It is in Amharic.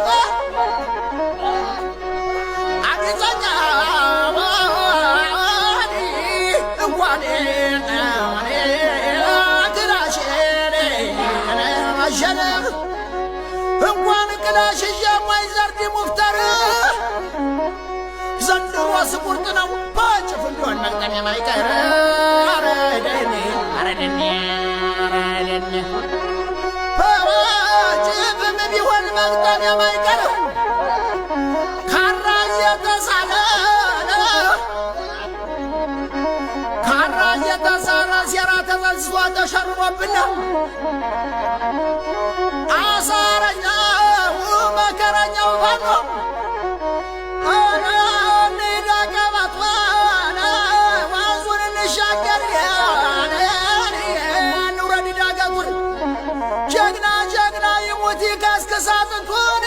ቀበቶ አቢጸኛ እንኳን ክላሽን እንኳን ክላሽ የማይዘርድ ሙፍተር ዘንድሮስ ቁርጥ ነው በጭፍ እንዲሆን መቅጠም የማይቀር። አረደኔ አረደኔ አረደኔ በጭፍም ቢሆን መቅጠም የማይቀር። ካራ እየተሳለ ካራ እየተሳለ ሴራ ተጠንስሶ ተሸርቦብን አሳረኛው መከረኛው ፋኖ ወንዙን እንሻገር እንውረድ ዳገቱን። ጀግና ጀግና ይሙት ይከስክስ አጥንቱን።